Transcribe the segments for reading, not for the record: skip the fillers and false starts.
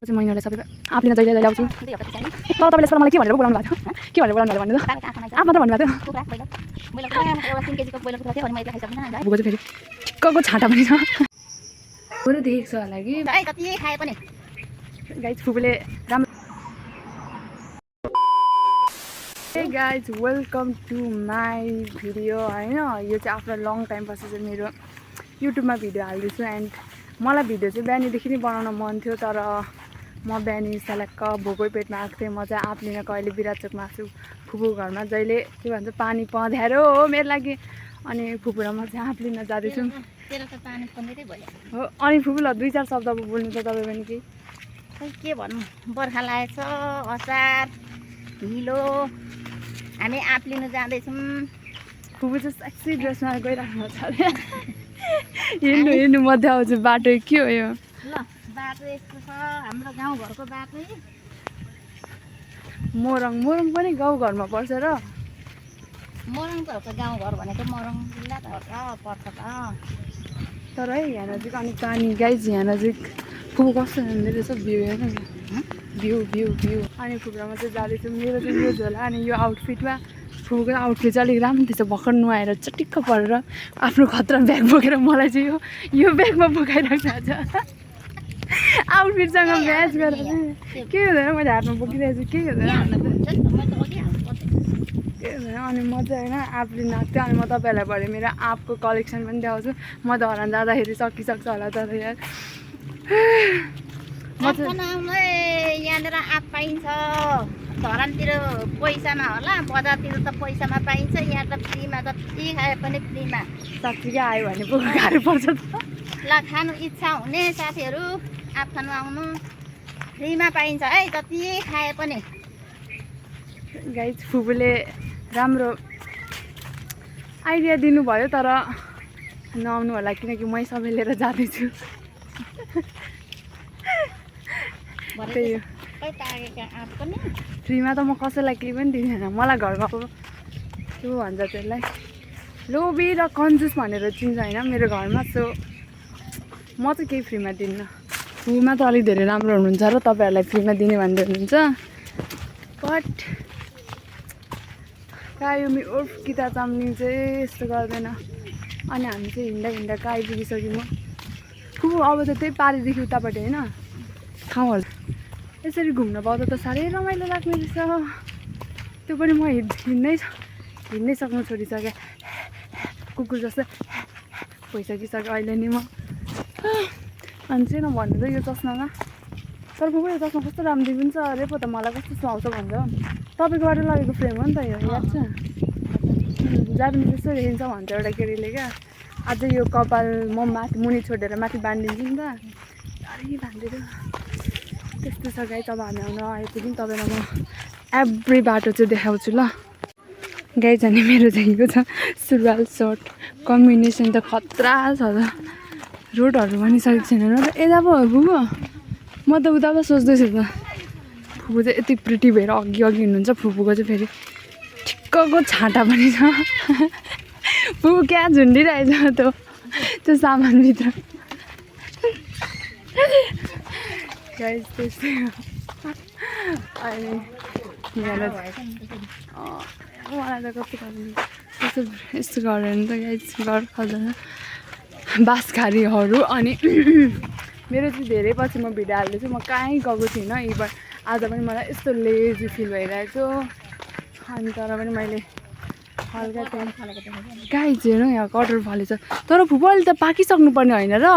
चाहिँ महिनाले सबै आफूले जहिले जहिले आउँछु तपाईँले यसबाट मलाई के भनेर बोलाउनु भएको थियो के भनेर बोलाउनु भएको भन्नु आफ मात्र भन्नुभएको थियो भुको चाहिँ फेरि ठिक्कको छाँटा पनि छ पुरै देखेको छ होला कि गाइज फुपूले राम्रो hey guys welcome to my video होइन यो चाहिँ आफ्नो लङ टाइम पछि चाहिँ मेरो युट्युबमा भिडियो हाल्दैछु एन्ड मलाई भिडियो चाहिँ बिहानीदेखि नै बनाउन मन थियो तर म बिहानी सल्याक्क भोकै पेटमा आएको थिएँ म चाहिँ आफलिन कहिले बिराचोकमा छु फुपू घरमा जहिले के भन्छ पानी पँध्यारो हो मेरो लागि अनि फुपू र म चाहिँ आफलिन जाँदैछौँ हो अनि फुपू ल 2-4 शब्द बोल्नु त तपाईँ पनि के भन्नु बर्खा लागेको छ असार हिलो हामी आफलिन जाँदैछौँ फुपू चाहिँ सेक्सी ड्रेसमा गइराख्नु छ हिँड्नु हिँड्नु मध्ये आउँछ बाटो के हो यो ल बाटो यस्तो छ हाम्रो गाउँघरको बाटो मोरङ मोरङ पनि गाउँघरमा पर्छ र मोरङ त हो त गाउँघर भनेको मोरङ जिल्ला त हो त पर्छ त तर है यहाँ नजिक अनि पानी गाइज यहाँ नजिक फुपू कस्तो हुँदो रहेछ भ्यू हेर्नु भ्यू भ्यू भ्यू अनि फुपूमा चाहिँ जाँदैछु मेरो चाहिँ यो झोला अनि यो आउटफिटमा फुपूको आउटफिट चाहिँ अलिक राम्रो थिएछ भर्खर नुहाएर चटिक्क परेर आफ्नो खतरा ब्याग बोकेर मलाई चाहिँ यो ब्यागमा बोकाइरहेको छ आउटफिटसँग म्याच गरेर के हुँदैन मैले हातमा बोकिरहेको छु के हुँदैन अनि म चाहिँ होइन आफूले नाच्थ्यो अनि म तपाईँहरूलाई भरे मेरो आँपको कलेक्सन पनि देखाउँछु म धरान जाँदाखेरि सकिसक्छ होला तर यार यहाँनिर आँप पाइन्छ धरानतिर पैसामा होला बजारतिर त पैसामा पाइन्छ यहाँ त फ्रीमा जति खाए पनि फ्रीमा साँच्चीकै आयो भने पो गाह्रो पर्छ त ल खानु इच्छा हुने साथीहरू आँप खानु आउनु फ्रीमा पाइन्छ है जति खाए पनि गाइज फुपूले राम्रो आइडिया दिनुभयो तर नआउनु होला किनकि मै सबै लिएर जाँदैछु त्यही हो फ्रीमा त म कसैलाई केही पनि दिँदैन मलाई घरमा के भन्छ त्यसलाई लोभी र कन्जुस भनेर चिन्छ होइन मेरो घरमा सो म चाहिँ केही फ्रीमा दिन्न फ्रीमा त अलिक धेरै राम्रो हुनुहुन्छ र तपाईँहरूलाई फ्रीमा दिने भन्दै हुनुहुन्छ बट कायोमी उर्फ गीता चामलिङ चाहिँ यस्तो गर्दैन अनि हामी चाहिँ हिँड्दा हिँड्दा कहाँ आइपुगिसक्यौँ फुपू अब त त्यही पारिदेखि उतापट्टि होइन ठाउँहरू यसरी घुम्न पाउँदा त साह्रै रमाइलो लाग्ने रहेछ त्यो पनि म हिँड्नै सक्नु छोडिसकेँ कुकुर जस्तो भइसकिसक्यो अहिले नि म अनि चाहिँ भन्नु त यो चस्मामा तर फुपू यो चस्मा कस्तो राम्रो देखिन्छ अरे पो त मलाई कस्तो सुहाउँछ भन्छ तपाईँकोबाट लगेको फ्रेम हो नि त यो याद छ जापानिज जस्तो देखिन्छ भन्छ एउटा केटीले क्या अझै यो कपाल म माथि मुनि छोडेर माथि बाँधिदिन्छु नि त साह्रै बाँधिदियो त्यस्तो छ गाई तब हामी आउन आएपछि तपाईँलाई म एभ्री बाटो चाहिँ देखाउँछु ल गाई जाने मेरो चाहिँ यो छ सुरुवाल सर्ट कम्बिनेसन त खतरा छ त रोडहरू भनिसकेको छैन र यता पो हो फुपू म त उता पो सोच्दैछु त फुपू चाहिँ यति प्रिटी भएर अघि अघि हिँड्नुहुन्छ फुपूको चाहिँ फेरि ठिक्कको छाँटा पनि छ फुपू क्या झुन्डिरहेछ त्यो सामानभित्र गाइस त्यस्तै अनि मलाई त कस्तो यस्तो यस्तो गरेर नि त गाइस घर खाँदैन बाँसखारीहरू अनि मेरो चाहिँ धेरै पछि म भिडियो हाल्दैछु म कहीँ गएको थिइनँ यहीबाट आज पनि मलाई यस्तो लेजी फिल भइरहेको छ अनि तर पनि मैले हल्का गाई हेर्नु यहाँ कटर फलेछ तर फुपू अहिले त पाकिसक्नु पर्ने होइन र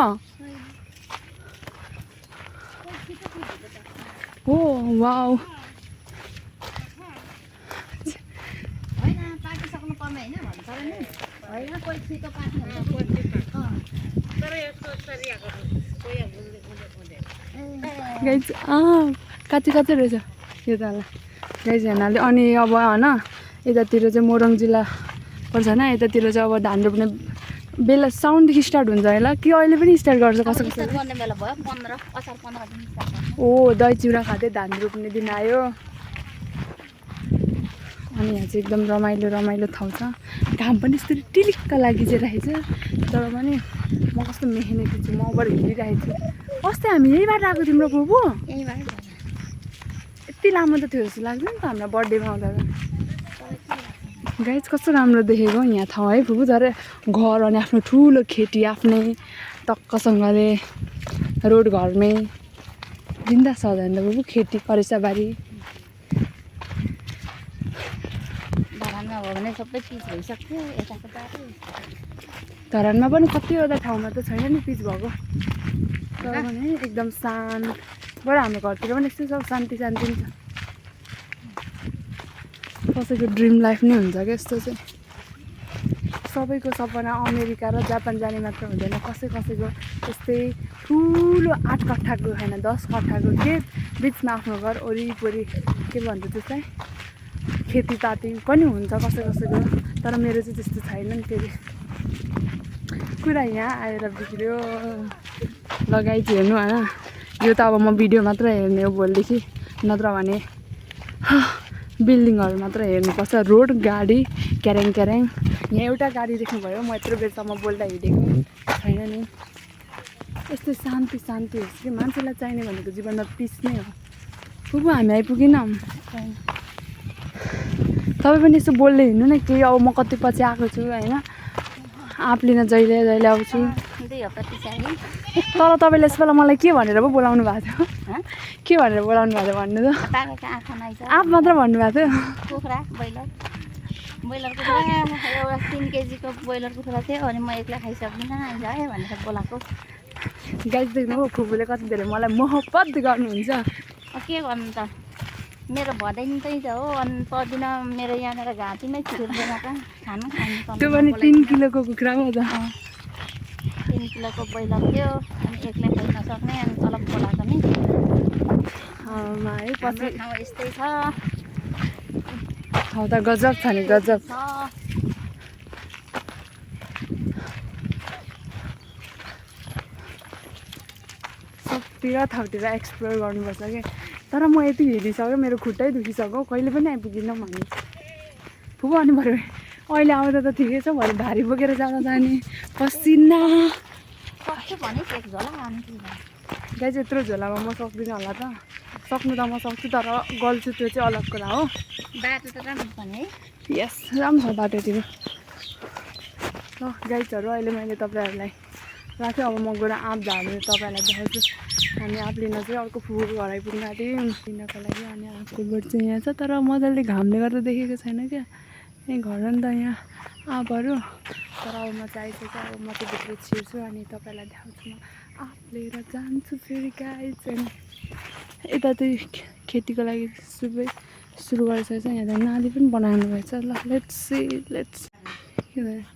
हो वाउ गाइज काँची काँची रहेछ यो त गाइज हेर्नाले अनि अब होइन यतातिर चाहिँ मोरङ जिल्ला पर्छ होइन यतातिर चाहिँ अब धान रोप्ने बेला साउन्डदेखि स्टार्ट हुन्छ होला कि अहिले पनि स्टार्ट गर्छ कसो कसो ओ दही चिउरा खाँदै धान रोप्ने दिन आयो अनि यहाँ चाहिँ एकदम रमाइलो ठाउँ छ। घाम पनि यस्तरी टिलिक्क लागिरहेछ तर पनि म कस्तो मेहनती छु, म अबर हिँडिरहेको छु। अस्ति हामी यही बाटो आएको तिम्रो बुबु यति लामो त थियो जस्तो लाग्दैन नि त हाम्रो बर्थडेमा आउँदा त। गाइज कस्तो राम्रो देखेको यहाँ ठाउँ है बुबु, झन् घर अनि आफ्नो ठुलो खेती आफ्नै टक्कसँगले रोड घरमै जिन्दा सधैँ त बुबु खेती करेसाबारी। धरानमा हो भने सबै पिच भइसक्थ्यो यताको बाटो। धरानमा पनि कतिवटा ठाउँमा त छैन नि पिच भएको, तर पनि एकदम शान्त। बरु हाम्रो घरतिर पनि यस्तै सब शान्ति नि छ। कसैको ड्रिम लाइफ नै हुन्छ क्या यस्तो चाहिँ। सबैको सपना अमेरिका र जापान जाने मात्र हुँदैन, कसैको यस्तै ठुलो 8 कट्ठाको होइन 10 कट्ठाको के बिचमा आफ्नो घर वरिपरि के भन्छ त्यसलाई खेतीपाती पनि हुन्छ कसैको। तर मेरो चाहिँ त्यस्तो छैन नि फेरि। कुरा यहाँ आएर बिग्रियो लगाइदियो हेर्नु होइन। यो त अब म भिडियो मात्र हेर्ने हो भोलिदेखि, नत्र भने बिल्डिङहरू मात्र हेर्नुपर्छ। रोड गाडी क्यारेङ यहाँ एउटा गाडी देख्नुभयो, म यत्रो बेरसम्म बोल्दा हिँडेको छैन नि। यस्तो शान्ति होस् कि मान्छेलाई चाहिने भनेको जीवनमा पिस नै हो। बुबु हामी आइपुगेनौँ, तपाईँ पनि यसो बोल्दै हिँड्नु न केही। अब म कति पछि आएको छु होइन, आँप लिन जहिले आउँछु। 2 हप्ता पछाडि। तर तपाईँले यसपालि मलाई के भनेर पो बोलाउनु भएको थियो? के भनेर बोलाउनु भएको थियो भन्नु त? आँप मात्र भन्नुभएको थियो। कुखुरा ब्रोइलर कुखुरा एउटा 3 केजीको ब्रोइलर कुखुरा थियो अनि म एक्लै खाइसक्दिनँ आइज है भनेर बोलाएको। गाइस देख्नु फुपूले कति धेरै मलाई मोहब्बत गर्नुहुन्छ। के गर्नु त, मेरो भदैन त्यही त हो। अनि पर्दिन मेरो यहाँनिर घाँटीमै छिर्दैन त खानु त्यो पनि 3 किलोको कुखुरा हो त। 3 किलोको ब्रोइलर थियो अनि एक्लै खाइ नसक्ने अनि तलब बोलाएको नि। है पछि ठाउँ यस्तै छ। ठाउँ त गजब छ नि गजब। सबतिर ठाउँतिर एक्सप्लोर गर्नुपर्छ कि। तर म यति हिँडिसक्यो मेरो खुट्टै दुखिसक्यो, कहिले पनि आइपुगिनँ भन्ने फुपू। अनि भरे अहिले आउँदा त ठिकै छ, भरे भारी बोकेर जाँदा जाने पसिना। गाई चाहिँ यत्रो झोलामा म सक्दिनँ होला त। सक्नु त म सक्छु तर गल्छु त्यो चाहिँ अलग कुरा हो। बाटो त राम्रो छ नि है। यस राम्रो छ बाटोतिर। ल गाइजहरू अहिले मैले तपाईँहरूलाई राखेँ, अब म गएर आँप झार्नु तपाईँहरूलाई देखाउँछु। हामी आँप लिन चाहिँ अर्को फुपूको घर आइपुग्नु आँट्यो लिनको लागि। अनि आँपको बोट चाहिँ यहाँ छ तर मजाले घामले गर्दा देखेको छैन क्या, यहीँ घर हो नि त यहाँ आँपहरू। तर अब म चाहिँ आइसक्यो, अब म चाहिँ भित्र छिर्छु अनि तपाईँलाई देखाउँछु। म आँप लिएर जान्छु फेरि गाइज। अनि यता चाहिँ खेतीको लागि सुरु गरिसकेको छ। यहाँ त नाली पनि बनाउनु भएछ। ल लेट्स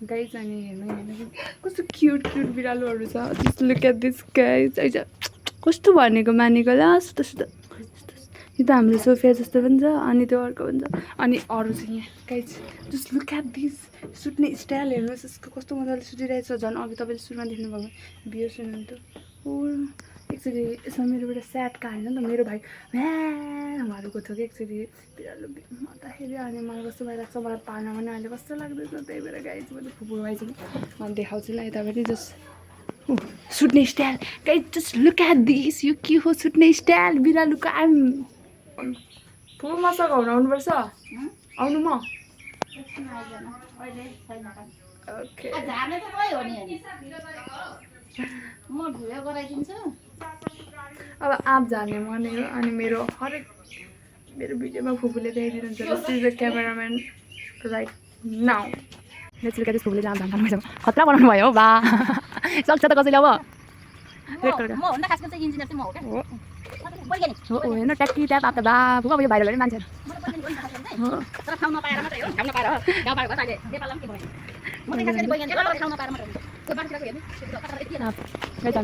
गाइज। अनि हेर्नु कस्तो क्युट बिरालोहरू छ। Just look at this guys. कस्तो भनेको मानेको ल सुत यो त हाम्रो सोफिया जस्तो पनि छ अनि त्यो अर्को पनि छ। अनि अरू चाहिँ यहाँ guys just look at this सुत्ने स्टाइल हेर्नुहोस् यसको कस्तो मजाले सुतिरहेको छ। झन् अघि तपाईँले सुरुमा देख्नुभयो बियर सुन्नुहुन्थ्यो। एकचोटि यसमा मेरोबाट स्याट काटेन नि त, मेरो भाइ म्याहरूको थियो कि एकचोटि बिरालो मर्दाखेरि। अनि मलाई कस्तो भइरहेको छ, मलाई पाल्न पनि अहिले कस्तो लाग्दैछ। त्यही भएर गाइज मैले फुपूको भाइ चाहिँ म देखाउँछु ल यतापट्टि। जस्ट सुत्ने style guys just look at this. यो के हो सुत्ने स्टाइल बिरालोको। फुपू मसँग आउनुपर्छ आउनु म। ओके म भिडियो गराइदिन्छु। अब आँप झार्ने मन हो। अनि मेरो हरेक मेरो भिडियोमा फुपूले देखाइदिनुहुन्छ। This is the cameraman right now. Natural फुपूले आँप झार्नु भइसक्यो। खतरा बनाउनु भयो बा सक्छ त कसैले। अब होइन ट्याक्की ट्याप आँप त बा फुपू अब यो भाइरल भने मान्छेहरू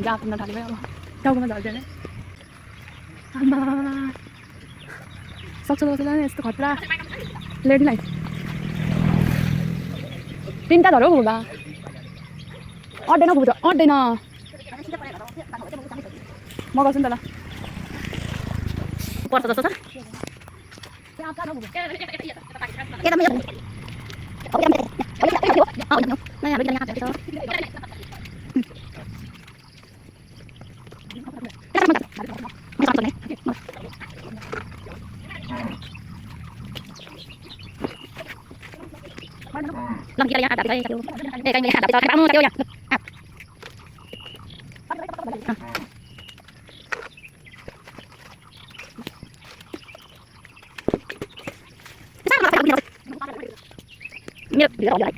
आफ्नो थाल्यो अब टाउकोमा झर्दैन सक्छ कसैलाई यस्तो खतरा लेडीलाई 3टा झऱ्यो फुपू बा अट्दैन फुपू त अट्दैन। म गर्छु नि त ल पर्छ जस्तो छ। Làm gì đây đây để cái mình hạt cho cái băng tiêu nhỉ. Nhớ đi đâu vậy?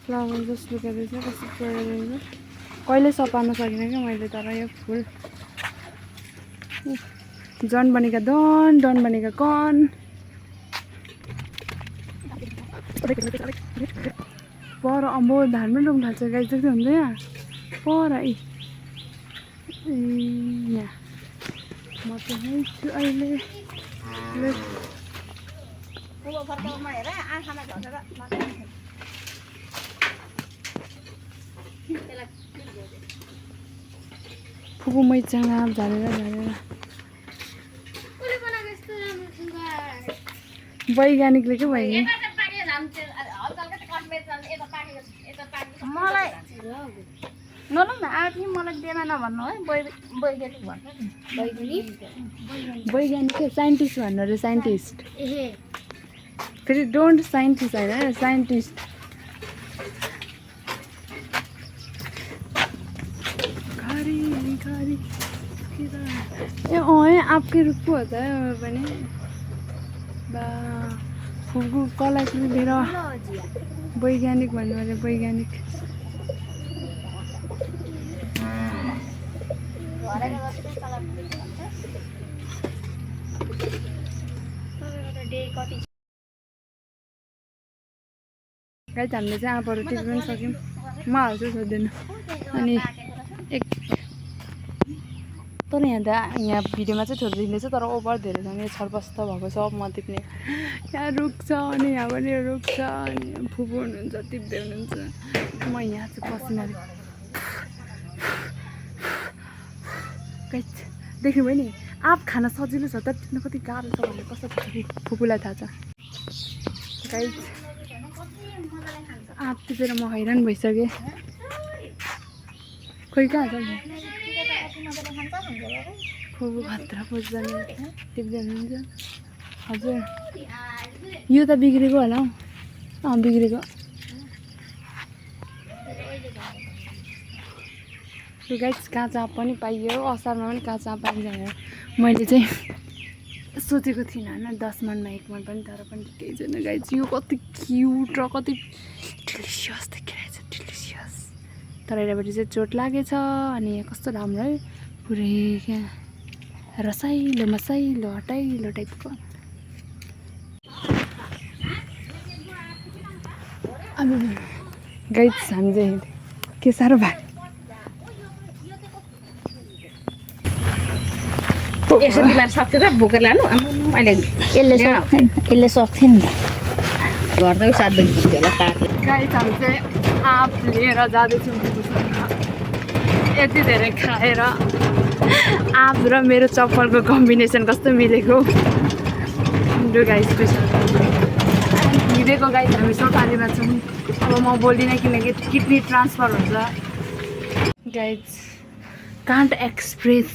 Flower जस्तो गरेर चाहिँ कस्तो गरेर कहिले सपार्न सकिनँ क्या मैले तर यो फुल जन बनेका डन डन बनेका कन पर अम्बो धान पनि रोप्नु थाल्छ गाई जस्तो हुन्छ यहाँ पर यहाँ म चाहिँ छु अहिले फुपू मैचाङ आँप झारेर वैज्ञानिकले के भयो मलाई नलौँ न आँट नि मलाई दिएन नभन्नु है वैज्ञानिक भन्नु वैज्ञानिक साइन्टिस्ट भन्नु अरे साइन्टिस्ट ए फेरि डोन्ट साइन्टिस्ट होइन साइन्टिस्ट ए अँ आपकै रूप पो होता है पनि बा फुलको कलाकृति लिएर वैज्ञानिक भन्नु अरे वैज्ञानिक गाइस हामीले चाहिँ आँपहरू टिप्नु पनि सक्यौँ म हाल्छु सोध्दैन अनि एक तर यहाँ भिडियोमा चाहिँ छोटो देखिँदैछ तर ओभर धेरै छ नि छरपस्त भएको छ म टिप्ने यहाँ रुख्छ अनि यहाँ पनि रुख्छ अनि फुपू हुनुहुन्छ टिप्दै हुनुहुन्छ म यहाँ चाहिँ पसिना गाइस देख्नुभयो नि आँप खान सजिलो छ तर टिप्न कति गाह्रो छ भन्ने कस्तो फुपूलाई थाहा छ गाइस आँप टिपेर म हैरान भइसकेँ खोइ कहाँ छ नि फुपू खतरा पुज्दैन टिप्दै हुनुहुन्छ हजुर यो त बिग्रेको होला हौ अँ बिग्रेको गाइस काँचो आँप पनि पाइयो असारमा पनि काँचो आँप पाइन्छ भनेर मैले चाहिँ सोचेको थिइनँ होइन 10 मनमा 1 मन पनि तर पनि केही छैन गाइस यो कति क्युट र कति डिलिसियस देखिरहेछ डिलिसियस तर यतापट्टि चाहिँ चोट लागेछ अनि यहाँ कस्तो राम्रो है पुरै क्या रसाइलो मसाइलो हटाइलो टाइपको अब गाइस हामी चाहिँ के साह्रो भयो यसो बिमार सक्छ त बोकेर लानु अहिले यसले सक्थ्यो नि घरमै सात बजी होला तातो गाइस हामी चाहिँ आँप लिएर जाँदैछौँ यति धेरै खाएर आँप र मेरो चप्पलको कम्बिनेसन कस्तो मिलेको लु गाइस हिँडेको गाइस हामी सफारीमा छौँ अब म बोल्दिनँ किनकि किडनी ट्रान्सफर हुन्छ गाइस कान्ट एक्सप्रेस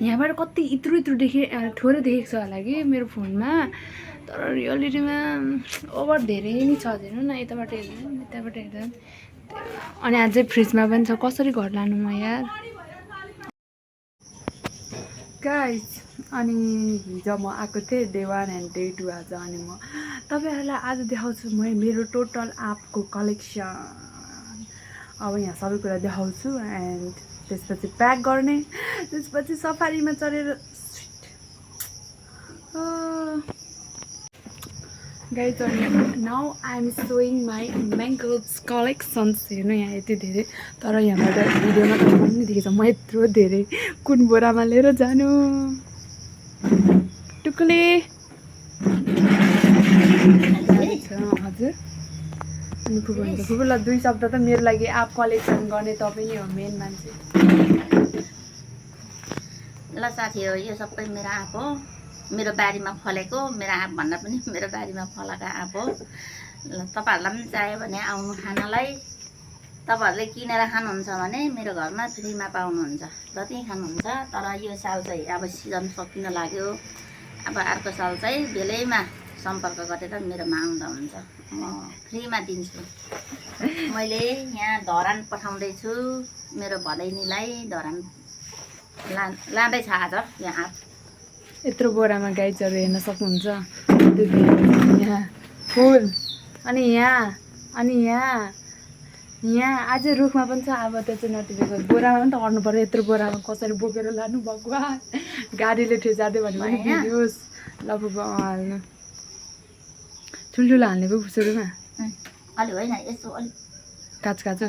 यहाँबाट कति इत्रु थोरै देखेको छ होला कि मेरो फोनमा तर रियलिटीमा ओभर धेरै नै छ हेर्नु न यताबाट हेर्दा यताबाट हेर्दा अनि अझै फ्रिजमा पनि छ कसरी घर लानु म यार गाइस अनि हिजो म आएको थिएँ डे 1 एन्ड डे 2 आज अनि म तपाईँहरूलाई आज देखाउँछु म मेरो टोटल आँपको कलेक्सन अब यहाँ सबै कुरा देखाउँछु एन्ड त्यसपछि प्याक गर्ने त्यसपछि सफारीमा चढेर guys now I am showing my mangoes collections हेर्नु यहाँ यति धेरै तर यहाँबाट भिडियोमा पनि देखेछ म यत्रो धेरै कुन बोरामा लिएर जानु टुक्ले हजुर अनि फुपू हुन्छ फुपूलाई 2 शब्द त मेरो लागि आप कलेक्सन गर्ने तपाईँ नै हो मेन मान्छे। ल साथीहरू यो सबै मेरो आँप हो, मेरो बारीमा फलेको। मेरो आँप भन्दा पनि मेरो बारीमा फलेको आँप हो। ल तपाईँहरूलाई पनि चाहियो भने आउनु खानलाई। तपाईँहरूले किनेर खानुहुन्छ भने मेरो घरमा फ्रीमा पाउनुहुन्छ, जति खानुहुन्छ। तर यो साल चाहिँ अब सिजन सकिन लाग्यो, अब अर्को साल चाहिँ बेलैमा सम्पर्क गरेर मेरोमा आउँदा हुन्छ, म फ्रीमा दिन्छु। मैले यहाँ धरान पठाउँदैछु मेरो भदैनीलाई, धरान लाँदैछ आज यो आँप। यत्रो बोरामा गाइजहरू हेर्न सक्नुहुन्छ। यहाँ फुल अनि यहाँ अझै रुखमा पनि छ। अब त्यो चाहिँ नटिपेको बोरामा पनि त गर्नु पर्यो। यत्रो बोरामा कसरी बोकेर लानु भगवान्, गाडीले ठेजार्दै भने पनि बिग्रियोस्। ल फुपू हाल्नु, ठुल्ठुलो हाल्ने पो सुरुमा अलि होइन यसो अलिक काँचो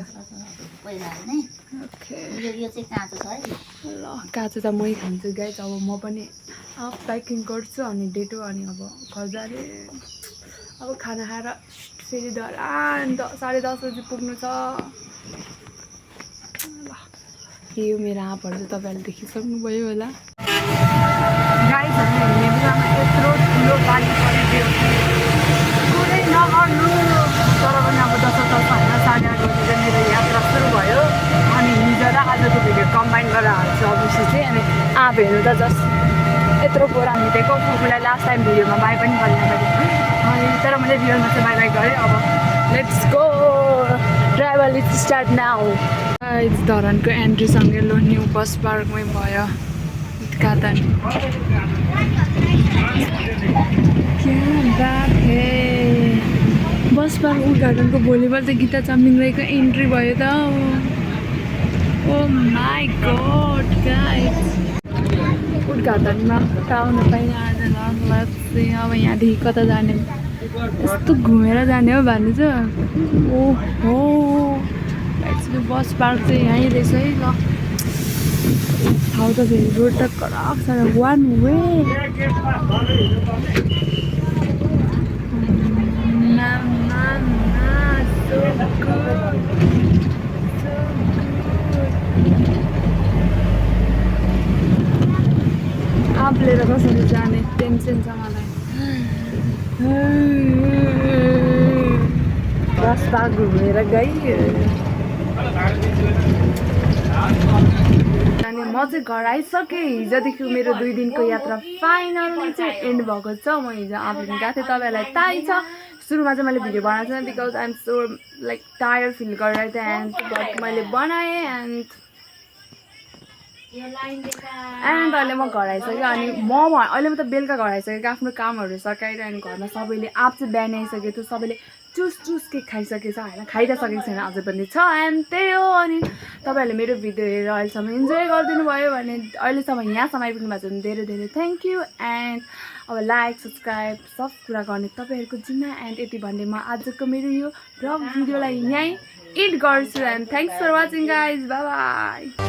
पहिला हाल्ने। ओके यो चाहिँ काँचो छ है। ल काँचो त मै खान्छु गाइज। अब म पनि प्याकिङ गर्छु अनि डेटो अनि अब खजाले अब खाना खाएर फेरि धरान 10:30 बजी पुग्नु छ। ल यो मेरो आँपहरू चाहिँ तपाईँहरूले देखिसक्नुभयो होला। गाइज हामी हिँड्ने बेलामा यत्रो ठुलो गाडी परिदियो, कुरै नगर्नु। तर पनि अब 10:30 होइन 8:30 बजी मेरो यात्रा सुरु भयो। अनि हिजो र आजको भिडियो कम्बाइन गरेर हाल्छु अवश्य चाहिँ। अनि आँप हेर्नु त जस्ट यत्रो बोरा हिँडेको। फुपूलाई लास्ट टाइम भिडियोमा बाई पनि गरेन मैले, अनि तर मैले रियलमा चाहिँ बाई गरेँ। अब let's go, travel is start now. धरानको एन्ट्रीसँगै लो न्यू बस पार्कमै भयो उद्घाटन। बस पार्क उद्घाटनको भोलिपल्ट चाहिँ गीता चामलिङ राईको एन्ट्री भयो त। ओ माई गॉड गाइस, उद्घाटनमा पाउन पाइनँ आज। अब यहाँदेखि कता जाने, यस्तो घुमेर जाने हो भन्नु चाहिँ। ओहो एक्चुली बस पार्क चाहिँ यहीँ रहेछ है। ल ठाउँ त फेरि रोड त कडक छ, 1 वे। आँप लिएर कसरी जाने टेन्सन छ मलाई। बस पार्क घुमेर गयो। अनि म चाहिँ घर आइसकेँ। हिजोदेखि मेरो 2 दिनको यात्रा फाइनली चाहिँ एन्ड भएको छ। म हिजो आँप लिन गएको थिएँ, तपाईँहरूलाई थाहै छ। सुरुमा चाहिँ मैले भिडियो बनाएको थिएन because I am so like tired feel गरिरहेको थिएँ। एन्ड बट मैले बनाएँ एन्ड अहिले म घर आइसकेँ। अनि अहिले म त बेलुका घर आइसकेको, आफ्नो कामहरू सकाएर। अनि घरमा सबैले आँप चाहिँ बिहान आइसकेको थियो, सबैले चुस के खाइसकेछ होइन, खाइ त सकेको छैन अझै पनि छ। एन्ड त्यही हो। अनि तपाईँहरूले मेरो भिडियो हेरेर अहिलेसम्म इन्जोय गरिदिनु भयो भने, अहिलेसम्म यहाँसम्म आइपुग्नु भएको छ भने धेरै धेरै थ्याङ्क यू। एन्ड अब लाइक सब्सक्राइब सब कुरा गर्ने तपाईँहरूको जिम्मा। एन्ड यति भन्ने म आजको मेरो यो भ्लग भिडियोलाई यहीँ एन्ड गर्छु। And thanks for watching guys, bye by.